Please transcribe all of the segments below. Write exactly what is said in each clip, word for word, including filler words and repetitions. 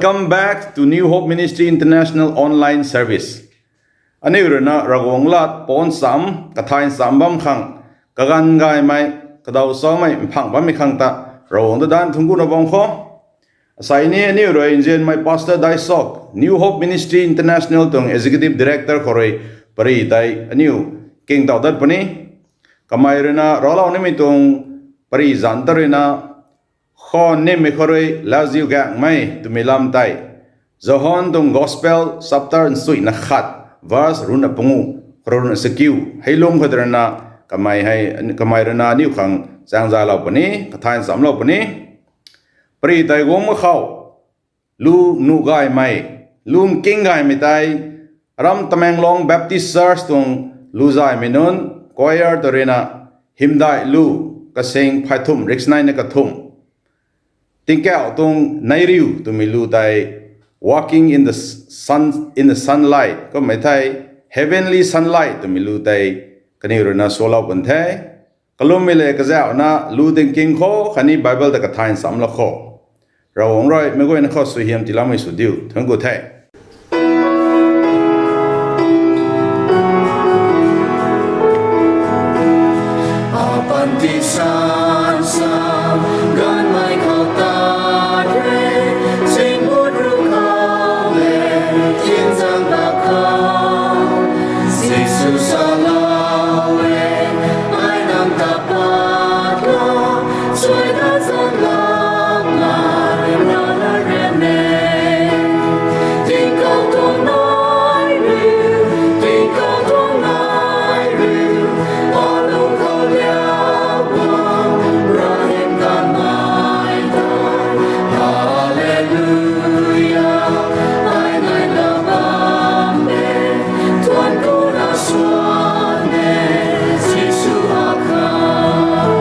Welcome back to New Hope Ministry International online service. Aniu rui na Ravguangc lat paan cham, kathay cham bam khang, kaganv gaymei, kadaw chamei mphangh bammei khang ta, Ravguangc ta danc thuanc kuna bam khou. Asei ni aniu rui nzianmei Pastor Daisok, New Hope Ministry International tuang Executive Director khou rui pary tei aniu kingtow dat puni. Kamei rui na raclou nimei tuang pary zanc ta rui na, Khou nimmei khou rui Lauziu Gaengmei twmei lam tei, John tuang Gospel chapter nchuihna khat, verse ruhna pangu, khou ruhna chakiu, hei lum khou rui na, kamei hei, kamei rui na aniu khang chaeng zalou puni, kathay chamlou puni. Pary tei guang mak khou, lu nuh gaymei, lu nking gaymei tei, aram Tamenglong Baptist Church tuang lu zaymei nunc, choir ta rui na, hymdaih lu, kasing phay thumh rikchanei na kathumh. Tingkauh tuang neiriu twmei lu tei, Walking in the Sun, in the Sunlight, kummei thei, Heavenly Sunlight twmei lu tei, kaniw rui na salou pun the. Kalummei le kazauhna lu tingking khou khatni Bible ta kathay chamlou khou, Ravguangc rui meic guayna khou suaihiam tiiloumei sw diu thuanc ku the. Apanty san sa, ganvmei khou tat re, zingbut ru khou le, tian zang ta khou, Jisu salou e, ai nang ta pat khou, suai ta zang lak na, rana rian e. Tingkauh tuang nai riu, tingkauh tuang nai riu, alung khou liau guang, rahim kanmei ta, Hallelujah, ai nai la bam e, thuanc kuna swan e, Jisu akhat.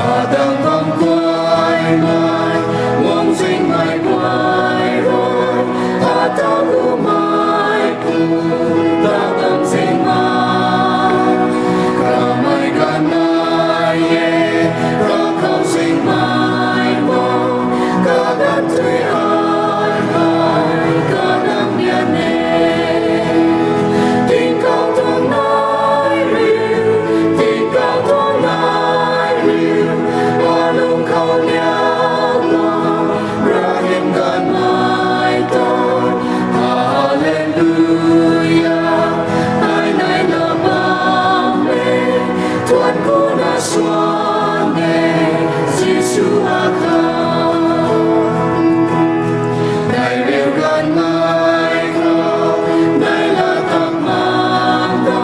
Adang bam guay nai, guang zingmei guay rui, ata lumei pu, ta bam zingmei. Kamei ganv nai e, kakhou zingmei mo, kaganv tui ai, ai, kadang bian e. Tingkauh tuang nai riu, tingkauh tuang nai riu, alung khou liau guang, rahim kanmei ta, Hallelujah, ai nai la bam e, thuanc kuna swan e, Jisu akhat. Nai riu ganv nai khou, nai la tak man do,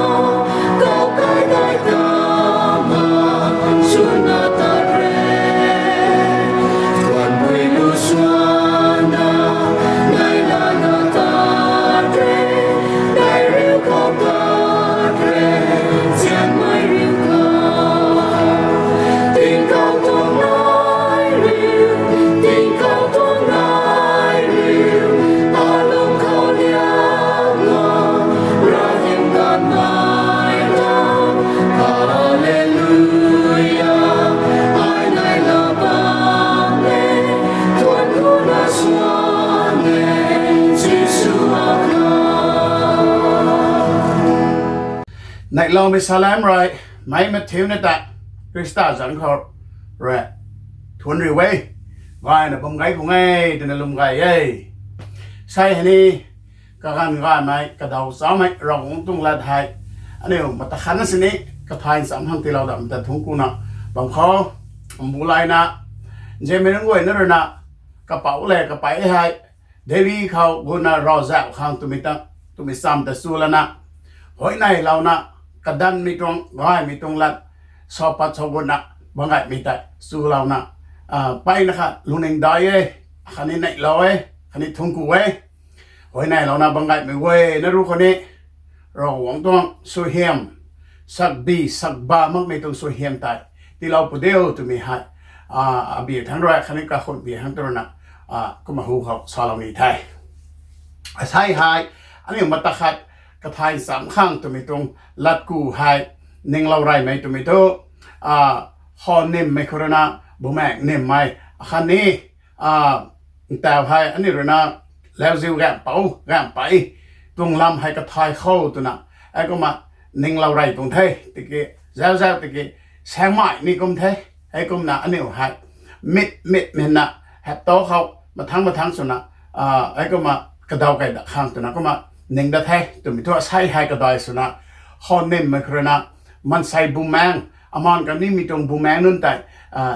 kau kai dai ta ma, suna ta re. Thuanc pui lu swan na, nai la na ta re, nai riu khou ta re, zianmei riu khou. Tingkauh tuang nai riu, tingkauh tuang nai riu, alung khou liau guang, rahim kanmei ta, Hallelujah, ai nai la bam e, thuanc kuna swan e, Jisu akhat. Neihloumei salam rui, meic mathiuna ta, Khrista zanc khou rui, thuanc riu e, gayna bam gay khang e, twna lwm gay e. Sei hei ni, kaganv gaymei, kadaw chamei, Ravguangc tuang lat hei, aniu mata khatna sini, kathay cham khang tiilou dam ta thuanc kuna bam khou, mbu layna, nzianmei nunc guayna rui na, kapouc le kapei hei, Delhi khou guna ravzauh khang twmei ta, twmei cham ta chu lana, huayneylouna, kadanvmei tuang, gaymei tuang lat, sa pat sa guna, bam gaymei tei, chulouna, mpeyna khat lungning dai e, khatni neihlou e, khatni thuanc ku e, huayneylouna bam gaymei guayna ru khou ni, Ravguangc tuang suaihiam, sakdi sakba makmei tuang suaihiam tei, tiilou pu diu twmei hei, abi thangc rui khatni kakhun bi thangc tu rui na, kumna hu khou salou ni the. Asei hei, aniu mata khat kathay cham khang twmei tuang latku hei, ninglou reymei twmei tu, khou nimmei khou rui na, bumaeng nimmei, akhatni, ntaw hei aniu rui na lauziu gaengpouc gaengpey tuang lam hei kathay khou twna, heikumna ninglou rey tuang the. Tiki zauc zauc tiki saengmei ni kum the. Heikumna aniu hei mit mit minna hapta khou mathangc mathangc swna, heikumna kadaw key dat khang twna kumna ning dat the. Twmei thu asei hei kadai swna khou nymmei khou rui na maansei bumaengc, amaan kanimei tuang bumaengc nunc tei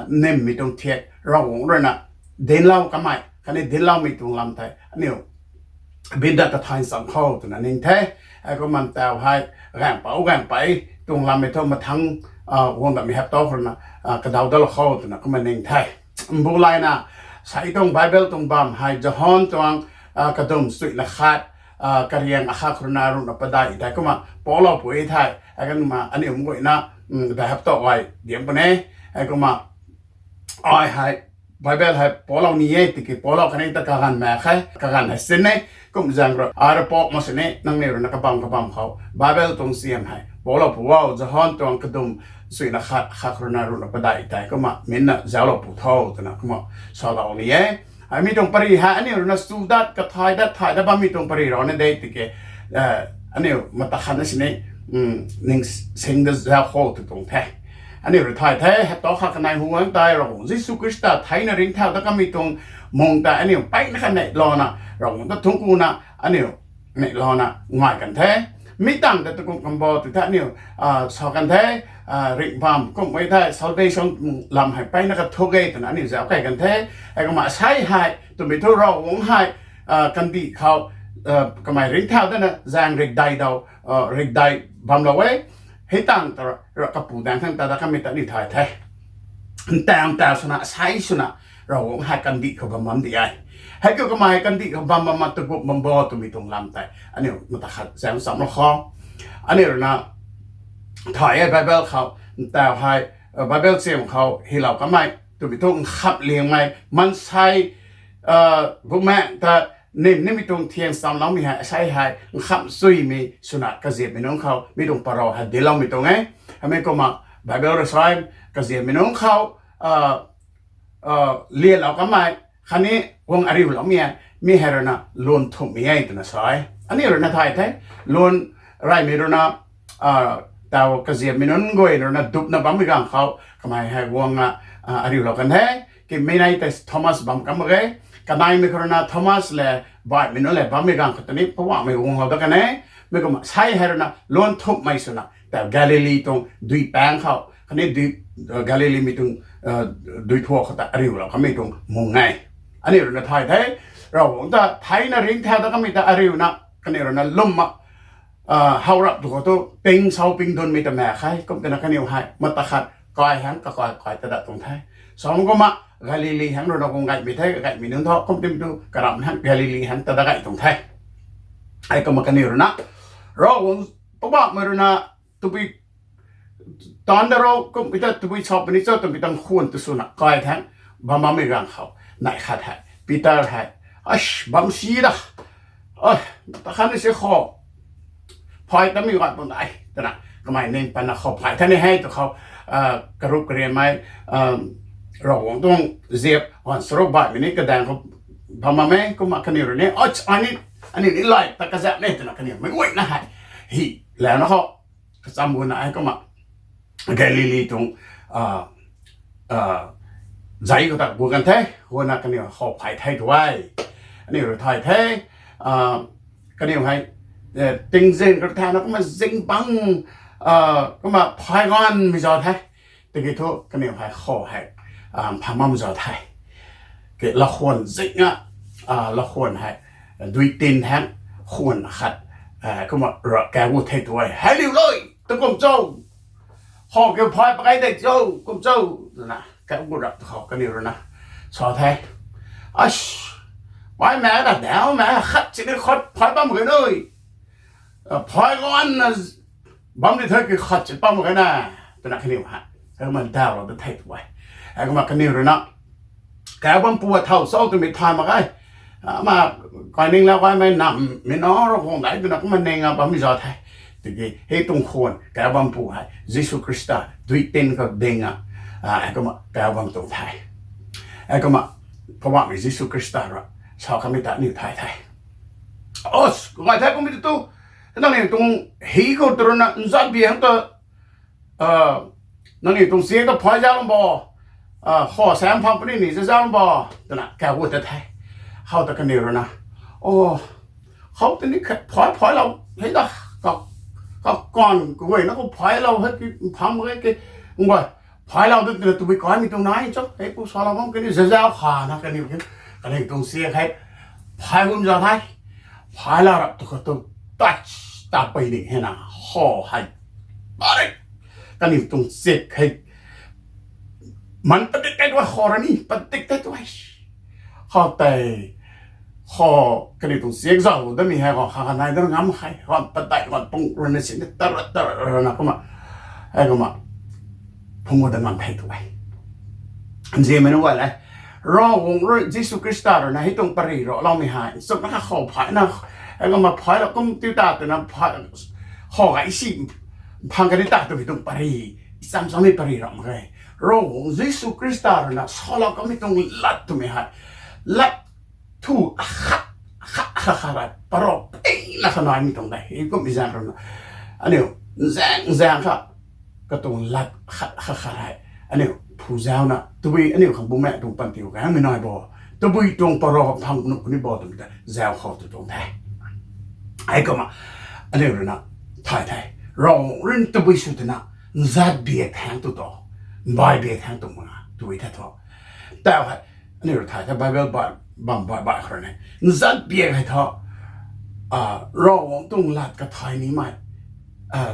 nymmei tuang thiak Ravguangc rui na dinclou kamei khatni dincloumei tuang lam tei aniu bin dat kathay cham khou twna ning the. Heikumna ntaw hei gaengpouc gaengpey tuang lammei thu mathangc guang datmei hapta khou rui na kadaw datlou khou twna kumna ning the. Mbu layna, sei tuang Bible tuang bam hei Johan tuang kadum chuina khat, kariang akhat khou rui na ruhna padeih tei kumna paulou pui the. Heikumna aniu mguayna dai hapta gay diam puni. Heikumna ai hei Bible hei paulou ni e tiki paulou khatni ta kaganv mak khe, kaganv hei sin e. Kum zaeng rui ai rui pak mak sini nangniw rui na kabam kabam khou Bible tuang siam hei paulou pu o. Johan tuang kadum chuina khat, akhat khou rui na ruhna padeih tei kumna minna zauclou pu tho twna kumna salou ni e. Hei mi tuang pary hei aniu rui na su dat kathay dat thay dat bammei tuang pary rana de tiki aniu mata khatna sini ning sing dat zauc khou tw tuang the. Aniu rui thay the, hapta khat kanei hu ang tei Ravguangc Jisu Khrista theina ringcthau dat kamei tuang mung tei aniu mpeyna kha neihlouna Ravguangc ta thungc kuna aniu neihlouna ngai kan the. Mi tangv ta tukum kambo tw the aniu sa kan the. Ringh bam kumhmei tei salvation lam hei mpeyna kathuk e twna aniu zauc key kan the. Heikumna asei hei twmei thu Ravguangc hei kandih khou kamei ringcthau datna zaeng rikdei daw, rikdei bamlou e. Hei tangv ta ra kapu daeng thangc ta dat kamei ta aniu thay the. Ntaw ntaw swna asei swna Ravguangc hei kandih khou bam bam di e. Heikiu kamei hei kandih khou bam bam ma tukum bam bo twmei tuang lam tei aniu mata khat zaeng chamlou khou aniu rui na thay e Bible khou. Ntaw hei Bible cham khou hylou kamei twmei thu nkhamh liangmei maansei bumaengc ta nym nimei tuang thiang chamloumei hei asei hei nkhamh chuimei swna kaziapmei nunc khou mi tuang parou hei dincloumei tuang e. Heimei kumna Bible rui sa kaziapmei nunc khou lianlou kamei khatni guang ariuloumei e. Mi hei rui na luan thumhmei e twna sa e. Aniu rui na thay the, luan reymei rui na taw kaziapmei nunc guay rui na dupna bammei ganv khou kamei hei guang ariulou kan the. Kimei nei tei Thomas bam kam mak ge. Kaneimei khou rui na Thomas le baihmei nunc le bammei ganv khou ta ni Poubauhmei guanglou dat kan e. Mi kumna asei hei rui na luan thumhmei swna taw Galili tuang duipaengc khou khatni Galilimei tuang duithuak khou ta ariulou kamei tuang mung e. Aniu rui na thay the, Ravguangc ta theina ringcthau dat kamei ta ariuna kaniw rui na lwmna how rap tu khou tu ping sau ping dunmei ta mak khe. Kum twna kaniw hei mata khat kai hang kakai kai ta dat tuang the. Sa kumna Galili hang rui na guang gaymei the, gaymei nunc thu kum twmei tu karamh hang Galili hang ta dat gay tuang the. Heikumna kaniw rui na Ravguangc Poubauhmei rui na tabui taanv da ro kummei ta tabui sa puni cho twmei tuang khwan ta swna kai thangc bam bammei ganv khou neih khat hei Peter hei bam si da, ta khatni si khou phay tamei gay pun de twna kamei ning patna khou phay thani hei tu khou karup karianmei Ravguangc tuang ziap ganv charuk baihmei ni kadaeng khou bam bam e. Kumna kaniw rui ni, aniu ni lay ta kazak ne twna kaniw mei guayna hei hi launa khou kacham guna e. Kumna Galili tuang zei khou ta gu kan the, guna kaniw khou phay the tu e. Aniu rui thay the, kaniw hei tingzin kar thana kumna zingbangc kumna phay ganmei zauc the. Tiki thu kaniw hei khou hei pha bam zauc the. Ki lakhwan zingna, lakhwan hei dui tin hang khwan khat kumna ra kau gu the tu e. Hei liu loi, tu kum cho, khou kiu phay pakai de cho, kum cho twna kau gu rap tu khou kaniw rui na sa the, ai, mei ta daw mei khat sini khat phay bam khe nui, phay ganna bam di the ki khat si bam khe na, twna kaniw hei kumna dawlou ta the tu e. Kumna kaniw rui na kau bam pu a thau cho twmei thay mak ge. Kumna kaininglau gaymei namhmei na Ravguangc dei twna kumna ning a bammei zauc the. Tiki hei tuang khwan kau bam pu hei Jisu Khrista dui tin khou ding a, kumna kau bam tuang the. Kumna Poubauhmei Jisu Khrista rui sa kamei ta aniu thay the. Os, kumna thay kummei tu, nangniw tuang hi khou tw rui na nzat bi hang ta, nangniw tuang siak ta phay zauc bo, kho sam phang puni ni zauc bo, twna kaw ta the. Khou ta kaniw rui na, o, khou ta ni phay phaylou hei da, kakan kaguayna khou phaylou hei phang mak ge ke, phaylou ta twna tabui kaimei tuang nai cho, hei pu salou bam kaniw zauc khana kaniw, kaniw tuang siak hei phay gum zauc the. Phaylou rap tu khou tu, touch ta pey ning hei na, kho hei, pare, kaniw tuang siak hei, man padik tei tu, kho rui ni padik tei tu, khou tei, kho, kaniw tuang siak zauc damei hei khou kha kha nai dat ngam khe, khou padeih khou pung rui na sin ta rat ta rat na kumna, hei kumna, phung ta ngam the tu e. Nzianmei nunc guay le, Ravguangc rui Jisu Khrista rui na hei tuang pary racloumei hei nchumhna kha khou phayna, hei kumna phaylou kum tiu ta twna, kho gay si phang kani ta twmei tuang pary, icham chammei pary ram mak ge. Ravguangc Jisu Khrista rui na salou kamei tuang lat twmei hei, lat thu akhat, akhat, akhat, akhat rei parou peyna kha naimei tuang de. Hei kummei zaeng rui na, aniu zaeng zaeng kha, katuang lat akhat, akhat, akhat rei, aniu phu zauna tabui aniu khang Bumaengh tuang panty gaengmei nai bo, tabui tuang parou phang nuh puni bo twmei ta zauc khou tu tuang the. Hei kumna, aniu rui na thay the. Ravguangc rui tabui sw twna, nzat biak thaeng tu tu, mbai biak thaeng tu mak na tabui the thu. Tau hei, aniu rui thay the Bible bam baih baih khou rui ni, nzat biak hei thu, Ravguangc tuang lat kathay nimei,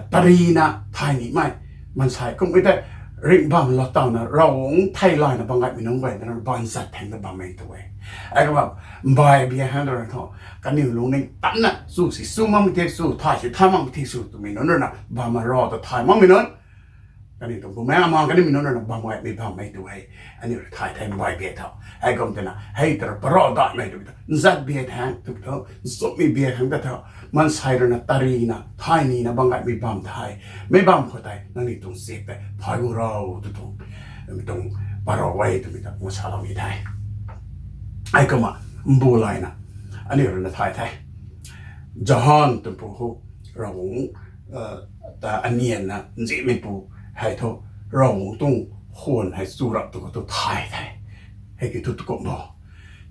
parina thay nimei, maansei kummei tei ringh bam lou tawna Ravguangc thei layna bam gaymei nunc guay na bam nzat thaeng ta bammei tu e. Hei kumna, mbai biak hang rui na thu, kaniw lungning tanna chu si chu makmei thik sw, thay si thay makmei thik sw twmei nunc rui na bam ra ta thay makmei nunc, kaniw tuang Bumaengh Ama kanimei nunc rui na bam gaymei bammei tu e. Aniu rui thay the mbai biak thu. Hei kum twna hei ta rui parou daihmei twmei ta, nzat biak thaeng twmei thu, nchumhmei biak hang ta thu, maansei rui na tarina thay nina bam gaymei bam the. Mei bam khou tei nangniw tuang siak tei phay gu ro tw tuang, tuang parou e twmei ta kumna saloumei the. Hei kumna, mbu layna, aniu rui na thay the. Johan twmei pu hu, Ravguangc ta anianna nzianmeipu hei thu, Ravguangc tuang khwan hei chu rap tu khou tu thay the. Hei ki thu tu kum bo,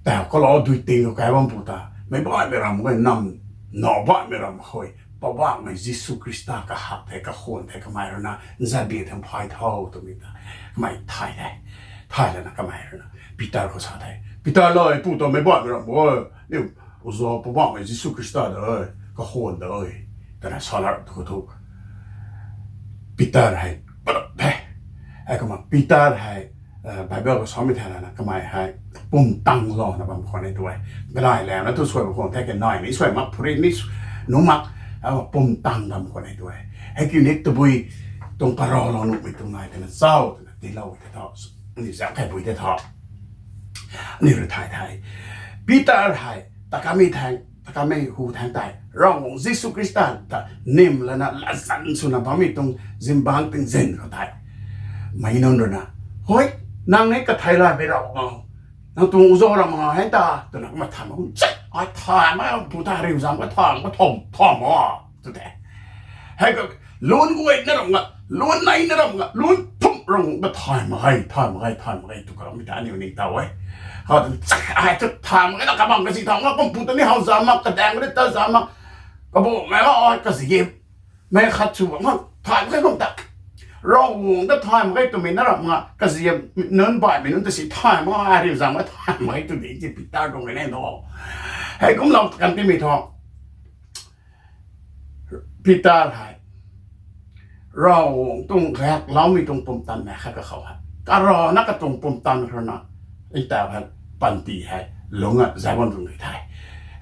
tau kalou dui ting khou kai bam pu ta, meic baihmei ram guay nam, nac baihmei ram khou, Poubauhmei Jisu Khrista kahak the, kakhwan the, kamei rui na nzat biak thaeng phay tho twmei ta, kamei thay the. Thay lana kamei rui na Peter khou sa the. Peter le, pu ta meic baihmei ram guay, niu, uza Poubauhmei Jisu Khrista de, kakhwan de, twna sa lat tu khou thu, Peter hei padap the. Hei kumna Peter hei, Bible khou samei thei lana kamei hei pumtang louna bam khwan e tu e. Kanei launa thu suai bam khwan the, kanei ni suai mak, phurin ni nuh mak, pumtang bam khwan e tu e. Hei kiu ni tabui tuang parou lou nuhmei tuang nai twna chau twna tiilou the tho. Aniu zauc khe bui the tho. Aniu rui thay the. Peter hei takamei thaeng, takamei hu thaeng tei Ravguangc Jisu Khrista ta nim lana latzan swna bammei tuang zingbangc tingzin khou tei, meic nunc rui na, hoi, nang ni kathei laymei Ravguangc, nang tuang uza ram mak nga hei ta, twna kumna thay mak, chak, ai thay mak, pu ta riu zam ka thay mak ka thom, thom a, tu the. Hei ka, lun guayna ram nga, lun neina ram nga, lun thumh ram nga thay mak ge, thay mak ge, thay mak ge tw karamei ta aniu ning taw e. Khou tu chak, ai thu thay mak ge na, kabam kasi thay mak, kum pu ta ni how zam mak, kadaeng ni ta zam mak, kabumei a, ai kazi e, mei khat sw bam thay mak ge kum ta. Ravguangc ta thay mak ge twmei na ram nga, kazi e, nunc baihmei nunc ta si thay mak, ai riu zam nga thay mak ge tw di ti Peter tuang e ne no. Hei kumlou kan timei thu, Peter hei Ravguangc tuang gakloumei tuang pumtan mei khat kakhou hei, karana katuang pumtan rui na, i tau hei, panty hei lungc a zay bam tuang di the.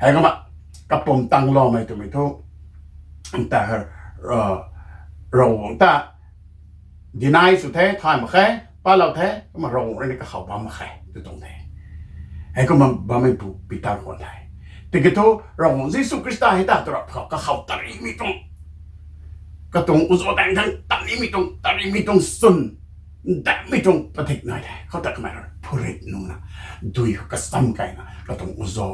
Hei kumna, kapumtan loumei twmei thu, i tau hei, Ravguangc ta deny sw the, thay mak khe, palou the, kumna Ravguangc rui ni kakhou bam mak khe tw tuang the. Hei kumna bammeipu Peter khwan the. Tiki thu Ravguangc Jisu Khrista hei ta tu rap khou kakhou tarimei tuang, katuang uza daeng thang tanimei tuang, tarimei tuang swn, daengmei tuang padik nai the. Khou ta kamei rui phurit nuna, dui kacham kaina katuang uza,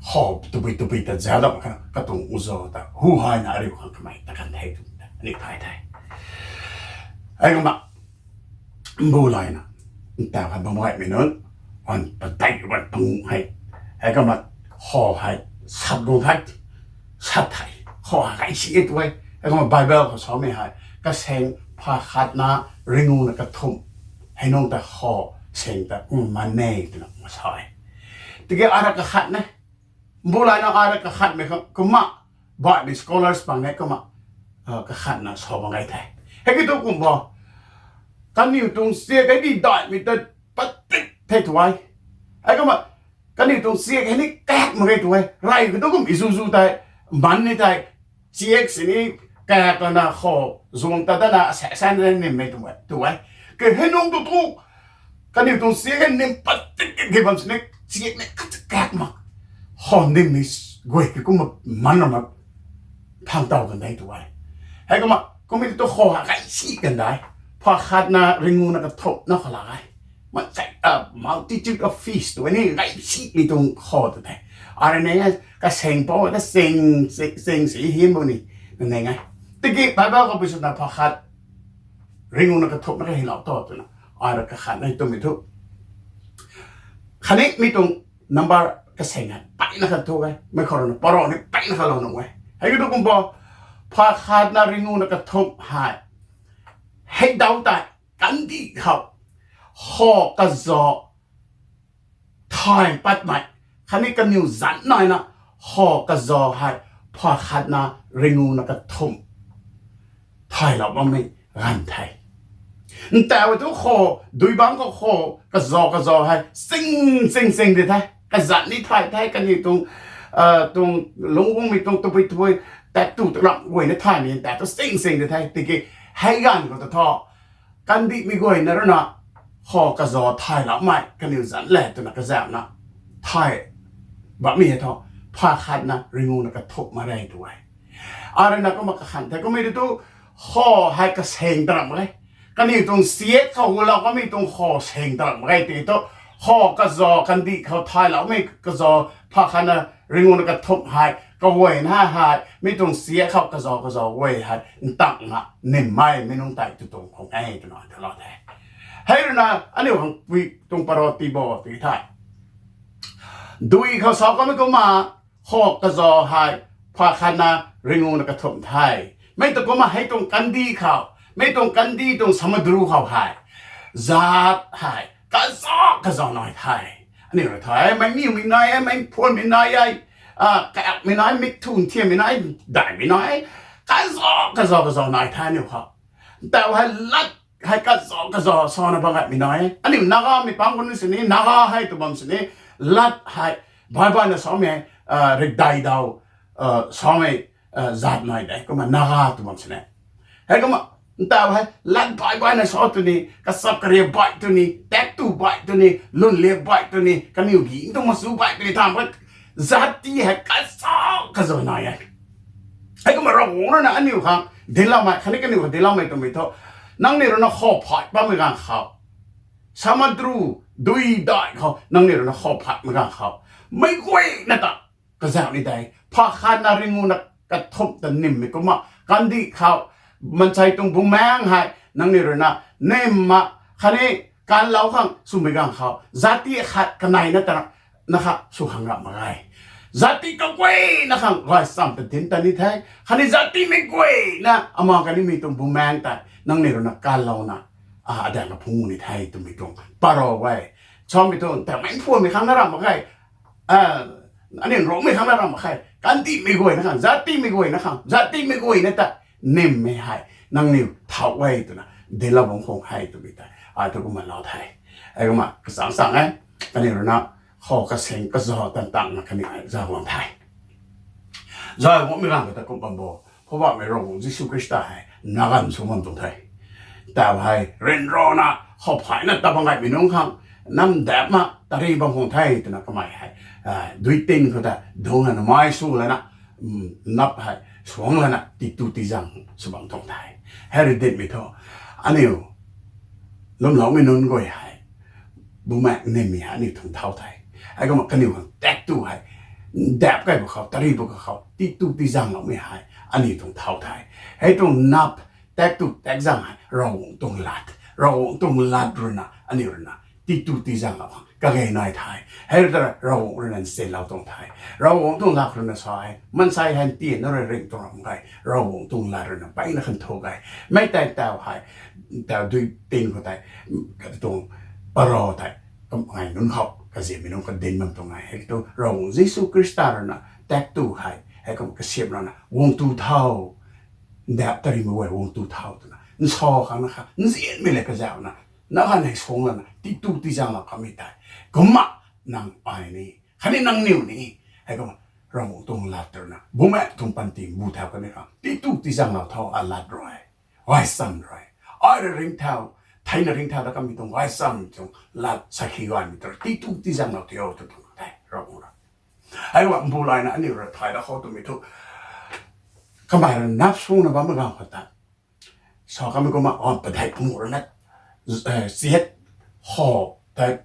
kho tabui tabui ta zauc dam kha katuang uza ta hu hayna ariu khang kamei ta kan the tw ta aniu thay the. Hei kumna mbu layna, ntaw kha bam gaymei nunc, an padeih ban panguh hei, hei kumna kho hei sat guang the, sat the, kho hei gay si e tw e. Hei kumna Bible khou samei hei, kaseng pha khatna ringuna kathumh hei nung ta kho seng ta kum man e twna kumna sa e. Tiki ara kakhat ne, mbu layna ara kakhatmei khang kumna, Bible scholars pang e kumna, kakhatna sa bam gay the. Hei kiu thu kum bo, kaniw tuang siak hei di daihmei ta patik the tw e. Hei kumna, kaniw tuang siak hei ni kak mak ge tw e. Rey kiu thu kum izuzu tei, man ni tei, siak sini kak lana kho zuang ta dana asasan nimei tw e. Ke hei nung tu tu, kaniw tuang siak hei nim patik ki bam sini, siak ni kak kak mak, kho nimmei guay ki kumna man na mak phang taw kan de tw e. Hei kumna kummei tu kho hei gay si kan de. Pha khatna ringuna kathumhna kha la e. Mansei, multitude of fish tw e ni, gay simei tuang kho ta the. Ara ni kaseng pou ta seng, seng si hin bo ni, na neng e. Tiki Bible khou pui swna pha khat ringuna kathumhna ka hilou to twna, ara kakhat na twmei thu, khatni mi tuang number kaseng hei peyna khat thu e, mei khou rui na parou ni peyna khat lou nung e. Hei kiu thu kum bo, pha khatna ringuna kathumh hei, hei daw tei, kandih khou, kho kaza thay patmei, khatni kaniw zanc naina, kho kaza hei, pha khatna ringuna kathumh thaylou bammei ganv the. Ntaw e thu kho, dui bangc khou kho kaza kaza hei sing sing sing di the. Kazanc ni thay the, kaniw tuang, tuang lungc guangmei tuang tabui tabui, tat tu ta ram guayna thaymei ta tu sing sing di the. Tiki hei ganv khou ta thu, kandihmei guayna rui na kho kaza thayloumei kaniw zanc le twna kazauhna thay bammei hei thu, pha khatna ringuna kathumh mak re tw e. Arui na kumna kakhan the, kummei tu kho hei kaseng ta ram mak e. Kaniw tuang siak khou gulou kamei tuang kho seng ta ram mak e tiki thu, kho kaza kandih khou thayloumei kaza pha khatna ringuna kathumh hei kaguayna hei, mi tuang siak khou kaza kaza guay hei ntangna nimmei mi nungc tei tu tuang khang e twna thalou the. Hei rui na aniu khang pui tuang parou tii bo tiki the. Dui khou sa kamei kumna, kho kaza hei pha khatna ringuna kathumh the. Mei ta kumna hei tuang kandih khou, mei tuang kandih tuang samudru khou hei, zat hei kaza kaza nai the. Aniu rui the, mei niwmei nai e, mei phuanmei nai e, kakmei nai, mei thun thiammei nai, daihmei nai, kaza kaza kaza nai the aniu khou. Ntaw hei lat hei kaza kaza sana bam gaymei nai e. Aniu Nagamei pang khou ni sini, Naga hei tw bam sini, lat hei, baibaina samei, rikdai daw, samei, zat nai de, kumna Naga tw bam sini. Hei kumna, ntaw hei lat baibaina sa tw ni, kachap kariak baih tw ni, taektw baih tw ni, lwnliak baih tw ni, kaniw ging tuang machu baih tw ni tham kha, zat ti hei kaza kaza nai e. Hei kumna Ravguangc rui na aniu khang dincloumei, khatni kaniw khang dincloumei twmei thu, nangniw rui na kho phay bammei ganv khou, samudru, dui daih khou nangniw rui na kho phay bammei ganv khou, mei guayna ta kazauh ni de, pha khatna ringuna kathumh ta nimmei kumna, kandih khou, mansei tuang bumaengc hei nangniw rui na nimna, khatni kanlou khang swmei ganv khou, zat ti khat kaneina ta na kha sw khang ram mak ge. Zat ti kaguayna khang gaychamv ta dinc ta ni the. Khatni zat timei guayna ama kanimei tuang bumaengc tei nangniw rui na kanlouna, adaeng kaphungc ni the twmei tuang parou e. Samei tuang ta mei phuanmei khang na ram mak ge. Aniu Nruangmei khang na ram mak khe. Kandihmei guayna khang, zat timei guayna khang, zat timei guayna ta nimmei hei nangniw thau e twna dinclou bam khang hei twmei tei ai thu kumna lou the. Hei kumna kachang chang e, kaniw rui na kho kaseng kaza tan tangna kaniw hei zay guang the. Zay guangmei ganv khou ta kum bam bo, Poubauhmei Ravguangc Jisu Khrista hei naganv sw bam tuang the. Tau hei ryanrana kho phayna ta bam gaymei nunc khang namdapna tari bam khang the twna kamei hei, duitin khou ta dungcna namai sw lana, nap hei suang lana titu tizang sw bam tuang the. Hei rui dinmei thu, aniu lwmloumei nunc guay hei Bumaengh nymmei hei aniu tuang thau the. Heikumna kaniw khang taektw hei, ndap kaibu khou, taribu kakhou titu tizangloumei hei aniu tuang thau the. Hei tuang nap, taektw taekzang hei Ravguangc tuang lat, Ravguangc tuang lat ruina aniu ruina titu tizanglou khang kage nai the. Hei rui ta Ravguangc ruina nsinlou tuang the. Ravguangc tuang lat ruina sa e, maansei hei ntianna rui ringh tuang ram ge, Ravguangc tuang lat ruina mpeyna khan thu ge. Mei tei taw hei, taw dui tin khou tei, katuang parou tei, kamei nunc khou kaziammei nunc khou dinc bam tuang e. Hei tu Ravguangc Jisu Khrista ruina taektw hei, heikumna kasiamh ruina guang tu thau, ndap tarimei guay guang tu thau twna nsa khang na kha nzianmei le kazauhna, na kha nei suang lana titu tizanglou kamei tei, kumna nang ai ni, khatni nangniw ni, heikumna Ravguangc tuang lat ruina Bumaengh tuang panty bu thau kamei khang titu tizanglou thau a lat rui, gaychamv rui, ai rui ringcthau, theina ringcthau dat kamei tuang gaychamv tuang lat sakhi gaymei tu titu tizanglou tio tw tuang the Ravguangc rui. Heikumna mbu layna aniu rui thay dat khou twmei thu, kamei rui nap suna bammei ganv khou tei, sa kamei kumna, o, padeih panguh ruina, siat, ho, tei,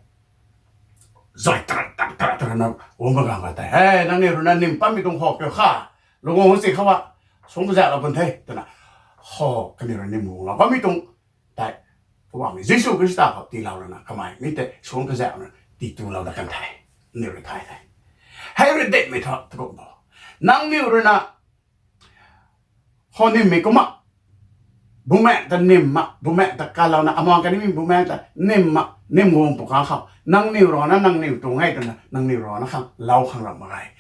zay tarat tarat tarat taratna guangmei ganv khou tei, hei nangniw ruina nim pammei tuang ho kiu kha, lungc guang si khou a, suang kazauhlou pun the twna, ho, kaniw rui nim guanglou bammei tuang tei, Poubauhmei Jisu Khrista khou tiilou lana kamei mi tei suang kazauhna titulou dat kan the. Aniu rui thay the. Hei rui dinmei thu tu kum bo, nangniw ruina ho nymmei kumna, Bumaengh ta nim mak, Bumaengh ta kalouna, amaan kanimei Bumaengh ta nim mak, nim guang pw kang khou nangniw rana nangniw tuang e twna nangniw rana khang lou khang ram mak ge.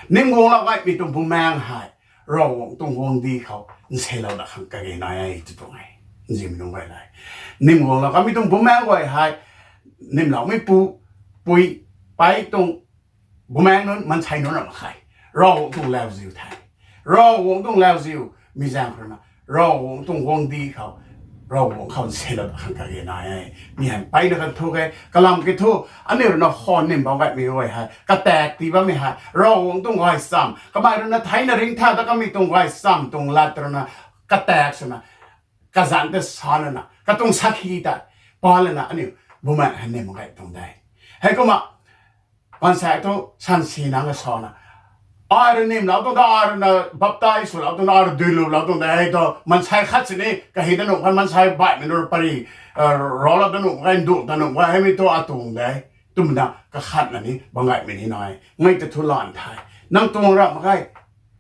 Nim guanglou gaymei tuang Bumaengh hei Ravguangc tuang guangcdic khou nselou dat khang kage nai e tw tuang e. Nzianmei nunc guay le, nim guanglou kamei tuang Bumaengh guay hei, nimloumei pu, pui, pei tuang Bumaengh nunc, maansei nunc ram mak khe. Ravguangc tuang lauziu the. Ravguangc tuang lauziu mi zaeng khou ruina Ravguangc tuang guangcdic khou, Ravguangc khou nselou dat khang kage nai e. Mi hei mpeyna kan thu ke, kalam kiu thu, aniu ruina ho nim bam gaymei guay hei, kataek tii bammei hei Ravguangc tuang gaychamv, kamei ruina theina ringcthau dat kamei tuang gaychamv tuang lat ruina kataek swna, kazanc ta sa lana, katuang sakhi ta pa lana aniu Bumaengh hei nim gay tuang de. Heikumna maansei thu sansi nang ka sana, ai rui nimlou tuang de, ai ruina baptize swlou tuang de, ai rui duiluplou tuang de, hei tu maansei khat sini kahi dat nuh khe, maansei baihmei nunc pary, ralou dat nuh khe, nduh dat nuh khe, heimei thu atuang de, twmei na kakhatna ni bam gaymei ni nai. Mei ta thu lan the. Nang tuang ram mak ge.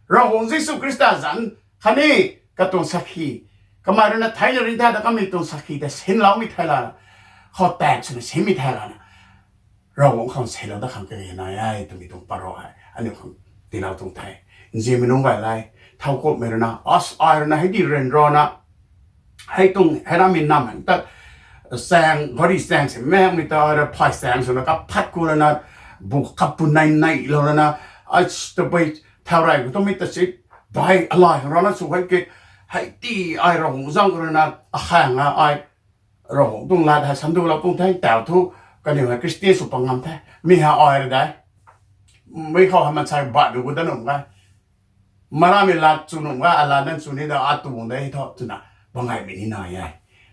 Ravguangc Jisu Khrista zanc khatni katuang sakhi, kamei ruina theina ringcthau dat kamei tuang sakhi ta sinloumei thei lana, khou taek swna sinmei thei lana, Ravguangc khou nselou dat khang kage nai e twmei tuang parou hei aniu khang tiilou tuang the. Nzianmei nunc guay le, thowkumhmei ruina, as ai ruina hei di ryanrana, hei tuang hei ramei nam hei ta, chaeng, gari chaeng si makmei ta ai rui phay chaeng swna kaphat ku lana, bu kapu nei neilou lana, as tabui thau rey khou twmei ta si, dai alay khang rana sw hei ki, hei ti ai Ravguangc zaeng khou ruina akhang a ai Ravguangc tuang lat hei sanduklou tuang the, taw thu, kaniw hei Khristian sw pang ngam the, mi hei ai rui de, mi khou hei maansei baihmei gut dat nuh khe, maramei lat chu nuh khe, alat nan chu ni da atuang de thu twna bam gaymei ni nai e.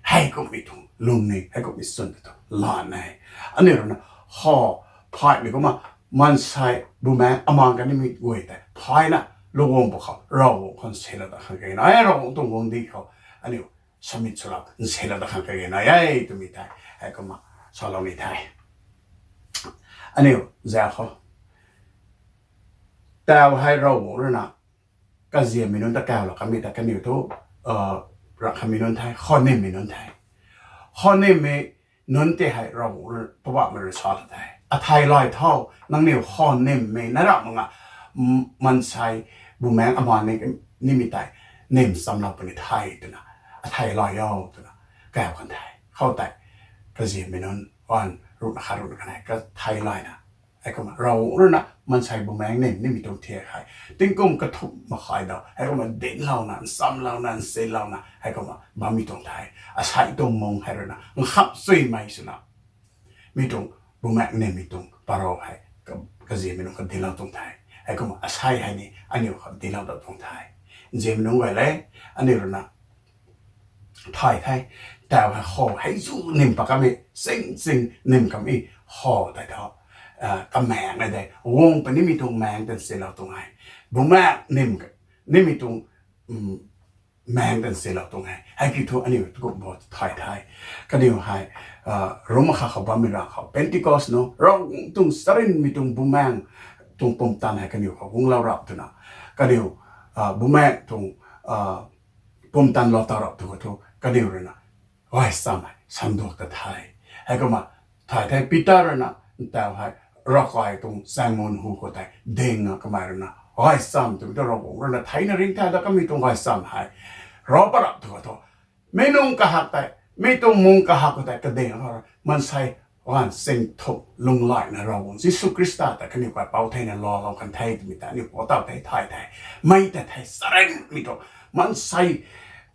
Heikumhmei tuang lungning, heikumhmei swn tu lan e. Aniu ruina ho phaymei kumna, maansei Bumaengh amaan kanimei guay tei phayna, lungc guang pw khou Ravguangc khou nselou dat khang kage nai e, Ravguangc tuang guangcdic khou aniu submit swlou, nselou dat khang kage nai e twmei tei heikumna salou ni the. Aniu zauc khou, taw hei Ravguangc ruina kaziammei nunc ta kaulou kamei ta kaniw thu, rak khamei nunc the, khou nymmei nunc the. Khou nymmei nunc tei hei Ravguangc, Poubauhmei rui salou the, athei lay tho, nangniw khou nymmei na ram mak nga, maansei Bumaengh amaan ni, nimei tei nym chamlou puni the twna, athei lay o twna kau kan the. Khoutei kaziammei nunc an ruhna khat ruhna kanei kathei layna, heikumna Ravguangc ruina maansei Bumaengh nym nimei tuang thiak hei tingkum kathumh mak khe da, heikumna dinclouna, nchamlouna, nsinlouna, heikumna bammei tuang the. Asei tuang mung hei ruina nkham chuimei swna, mi tuang Bumaengh nymmei tuang parou hei kaziammei nunc khou dinclou tuang the. Heikumna asei hei ni aniu khou dinclou dat tuang the. Nzianmei nunc guay le, aniu ruina thay the. Tau hei how hei zu nim pa kamei, sing sing nim kamei how tei thu, kamaeng e de, guang punimei tuang maeng tan silou tuang e. Bumaeng nim, nimei tuang maeng tan silou tuang e. Hei kiu thu aniu tu kum bo thay the. Kaniw hei, rum kha khou bammei ra khou Pentecost nung Ravguangc tuang charynmei tuang bumaeng tuang pumtan hei kaniw khou guanglou rap twna, kaniw bumaeng tuang pumtan lou tau rap tu khou thu kaniw ruina gaychamv hei sanduak ta the. Heikumna thay the, Peter ruina ntau hei ravkai tuang chaengmun hu khou tei dingna kamei ruina gaychamv twmei tu Ravguangc ruina theina ringcthau dat kamei tuang gaychamv hei rav pat rap tu khou thu, mi nung kahak tei, mi tuang mung kahak khou tei kading khou maansei ganv sing thumh lunglaina Ravguangc Jisu Khrista ta kaniw kaipouc theina laalou kan the twmei ta aniu pou tau the, thay the. Mei ta the, charynmei tuang maansei,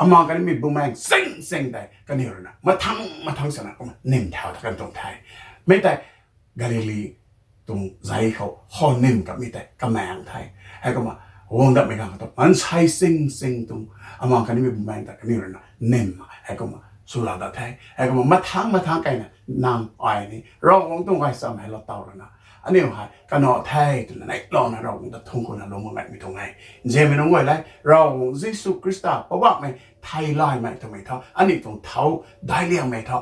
ama kanimei bumaeng sing sing tei kaniw ruina mathang mathang sana kumna nim thau ta kan tuang the. Mei tei Galili tuang zei khou how nim kamei tei kamaeng the. Heikumna guang datmei ganv khou tu maansei sing sing tuang ama kanimei bumaeng ta kaniw ruina nim, heikumna swlou dat the. Heikumna mathang mathang keyna nang ai ni Ravguangc tuang gaychamv hei lou tau ruina aniu hei kanac the twna neihlouna Ravguangc ta thungc kuna lung mak ngaimei tuang e. Nzianmei nunc guay le, Ravguangc Jisu Khrista Poubauhmei theilaymei twmei thu aniu tuang thau daic liangmei thu,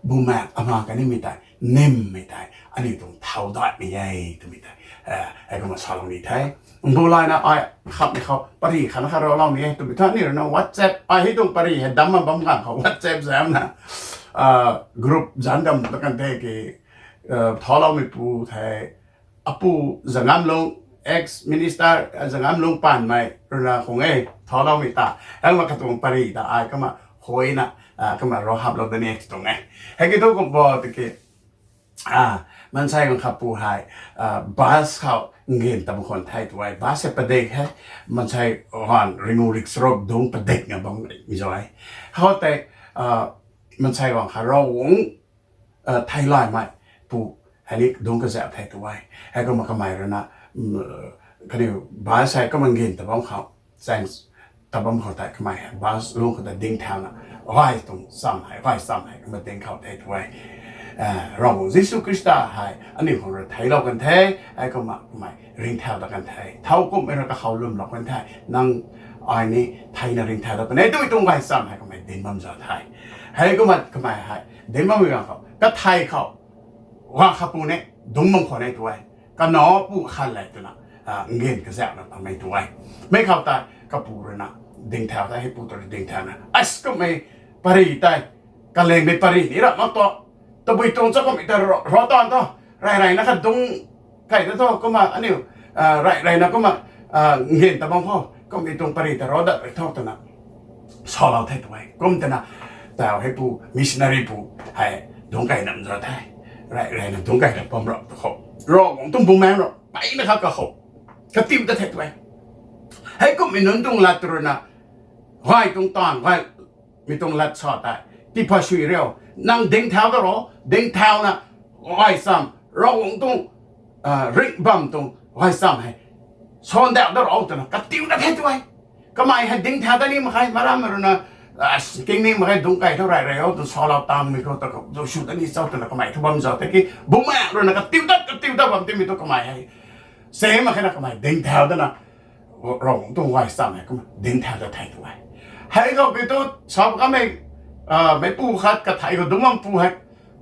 bumaeng ama kanimei tei nimmei tei aniu tuang thau daihmei e twmei tei, heikumna salou ni the. Mbu layna ai khamhmei khou pary khatna kha raclou ni e twmei thu aniu ruina WhatsApp, ai hei tuang pary hei damc ma bam ganv khou WhatsApp zamna group zanc dam ta kan the ki, thauloumeipu thei, apu Zangamlung, ex minister Zangamlung Panmei ruina khang e thauloumei ta, hangna katuang pary ta ai kumna huayna kumna rav haplou da ni tuang e. Hei kiu thu kum bo tiki, maansei ganv khatpu hei bus khou ngin ta bam khwan the tu e. Bus hei padik hei, maansei ganv ringu riksaruk dungc padikna bam mi zay. Khoutei maansei ganv khat Ravguangc theilaymei pu hei ni dungc kazauh the tu e. Heikumna kamei ruina kaniw bus hei kumna ngin ta bam khou, chaeng ta bam khou tei kamei hei bus lungc khou ta dingthauna gay tuang cham hei, gaychamv hei kumna ding khou the tu e. Ravguangc Jisu Khrista hei aniu khang rui theiclou kan the, heikumna kamei ringcthau dat kan the. Thau kumhmei rui kakhou lwmlou kan the, nang ai ni theina ringcthau dat kan e twmei tuang gaychamv hei kamei dinc bam zauc the. Heikumna kamei hei dinc bammei ganv khou kathei khou ganv khatpu ni dungc bam khwan e tu e. Kanac pu khat le twna ngin kazauhna bammei tu e. Mei khou tei kapu ruina dingthau the, heipu ta rui dingthauna, as kummei pary tei kalingmei pary ni rap mak tu, tabui tuang cha kummei tei rav taanv thu, rey reyna kha dungc key ta thu kumna aniu rey reyna kumna ngin ta bam khou kummei tuang pary ta rav dat rui tho twna salou the tu e. Kum twna tau heipu missionary pu hei dungc key nam zauc the. Rey reyna dungc key ta bam rap tu khou, Ravguangc tuang bumaeng rap mpeyna kha kakhou katiu ta the tu e. Heikummei nunc tuang lat ruina gay tuang taanv, gaymei tuang lat sa tei, tii pha sui riu, nang dingthau da ro, dingthauna gaychamv, Ravguangc tuang ringh bam tuang gaychamv hei sandauh da ro twna katiu ta the tu e. Kamei hei dingthau dat ni mak khe, maram ruina king ni mak khe, dungc key thu rey rey o twna salou tangmei khou ta khou sw dat ni cho twna kamei thu bam zauc the ki, bumaeng ruina katiu tat katiu tat bam timei thu kamei hei se mak khe na kamei dingthau dana Ravguangc tuang gaychamv hei kumna dingthau dat the tu e. Hei khou kiu thu sa kamei, meipu khat kathei khou dungc bampu hei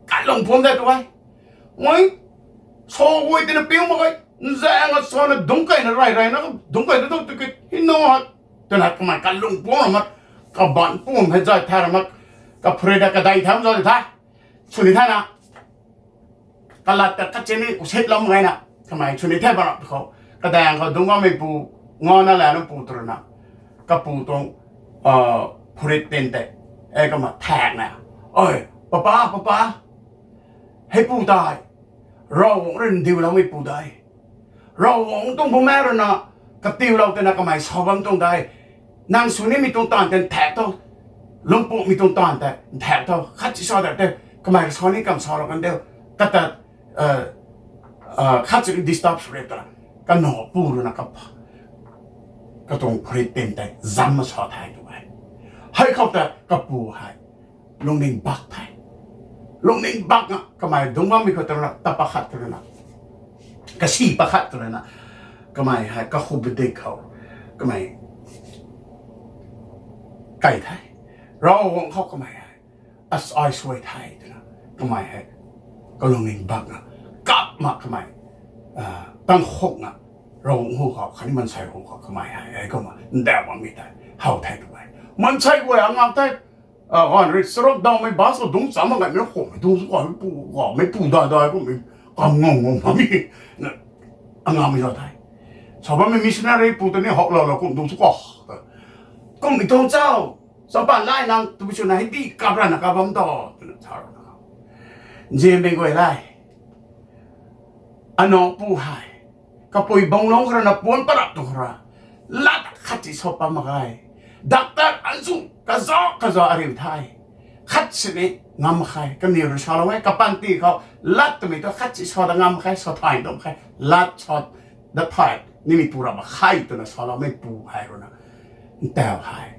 kalung phuam de tu e. Mei sa guay tina piu mak ge, nzaeng a sana dungc keyna rey reyna dungc key ta thu tiki hei na hei twna kamei kalung phuam ra mak, kabanc pum hei zay thay ra mak, kaphurit da kadei tham zay the, sw ni the na. Kalat ta kachin ni usit lam gayna kamei sw ni the bam rap tu khou, kadaeng khou dungc bammeipu, ngana lana pu tu ruina kapu tuang phurit tin tei, heikumna thaekna, oi, papa, papa, heipu tei Ravguangc rui ndiuloumeipu de. Ravguangc tuang bumaeng ruina katiulou twna kamei sa bam tuang de. Nang sw nimei tuang taanv tei nthaek tho, lungpumei tuang taanv tei nthaek tho, khatsi sa da tei, kamei kasa ni kam salou kan diu, kata khatsi ni disturb sw ri twna kanac pu ruina katuang phurit tin tei zam ma sa the tu e. Hei khou ta kapu hei lungning bak the. Lungning bak na kamei dungc bammei khou tw rana, ta pakhat tw rana, kasi pakhat tw rana, kamei hei kakhu padik khou kamei kai the. Ravguangc khou kamei hei, ai suai the twna kamei hei kalungning bak na, kap mak kamei, tangkhuk na, Ravguangc hu khou khatni maansei hu khou kamei hei, hei kumna ndauh bammei tei how the tw e. Maansei guay angak the, ganv rui charuk dawmei bus khou dungc cham mak gaymei khou mei dungc su kamei pu, kamei pu dai dai kummei, kam ngam ngam bammei, angakmei zau the. Sa bammei missionary pu ta ni howlou lou kum dungc su ka, kummei tuang chau, champan lai nang tabui swna hei di kap rana kap bam ta, twna sa rana, nzianmei guay le, anac pu hei kapui bang lung khou rana puan parap tu khou ra, lat khat si sa pat mak ge. Doctor azu kaza kaza ariu the, khat sini ngam khe, kaniw rui salou e, kapanty khou lat twmei tu khat si sa dat ngam khe, sa thay dam khe, lat sa dat thay nimei pu ra mak khe twna saloumei pu hei rui na, ntau hei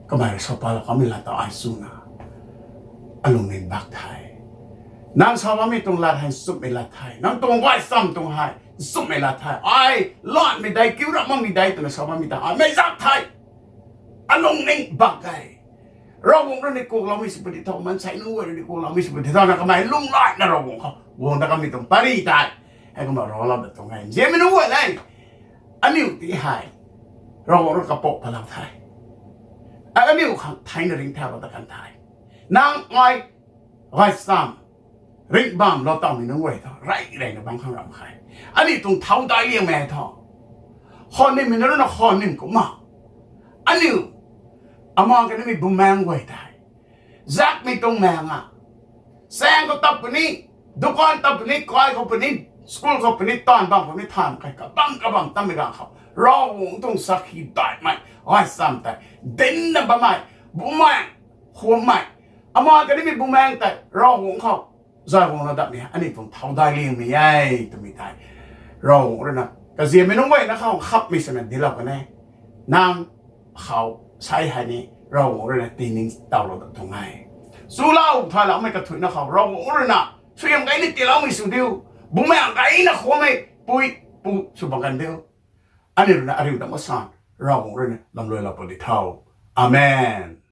kamei rui sa patlou kamei lat ta ai chuna alungning bak the. Nang sa bammei tuang lat hei nchumhmei lat the, nang tuang gaychamv tuang hei nchumhmei lat the, ai lanmei dei, kiu ra makmei dei twna sa bammei ta ai meic zak the. Alungning bak e. Ravguangc rui ni kukloumei sw puni tho, maansei nunc guay rui ni kukloumei sw puni tho na kamei lunghlaina Ravguangc khou guang dat kamei tuang pary tei, hei kumna raclou dat tuang e. Nzianmei nunc guay le, aniu ti hei Ravguangc rui kapuk patlou the. Aniu khang theina ringcthau lou dat kan the. Nang ai gaychamv ringh bam lou tawmei nunc guay thu rey reyna bam khang ram khe. Aniu tuang thau daic liangmei hei thu, khwan nimmei nunc rui na khwan nim kumna, aniu ama kanimei bumaengc guay tei zakmei tuang maeng a, chaeng khou tat puni, dukan tat puni, kai khou puni, school khou puni, taanv bam khou ni than khe, kabam kabam tammei ganv khou Ravguangc tuang sakhi daihmei gaychamv tei dinna bammei bumaengc, khwanmei, ama kanimei bumaengc tei Ravguangc khou zay guang lou datmei hei aniu tuang thau daic liangmei e twmei tei Ravguangc rui na kaziammei nunc guayna khou khapmei swna dinclou kan e. Nang khou sei hei ni Ravguangc rui na tiningtowlou dat tuang e. Chulou thayloumei kathuicna khou Ravguangc rui na suaihiam gayna tiiloumei sw diu, bumaengc gayna khwanmei pui pu sw bam kan diu. Aniu rui na ariu dam masan Ravguangc rui na lamluailou pw di tho. Amen.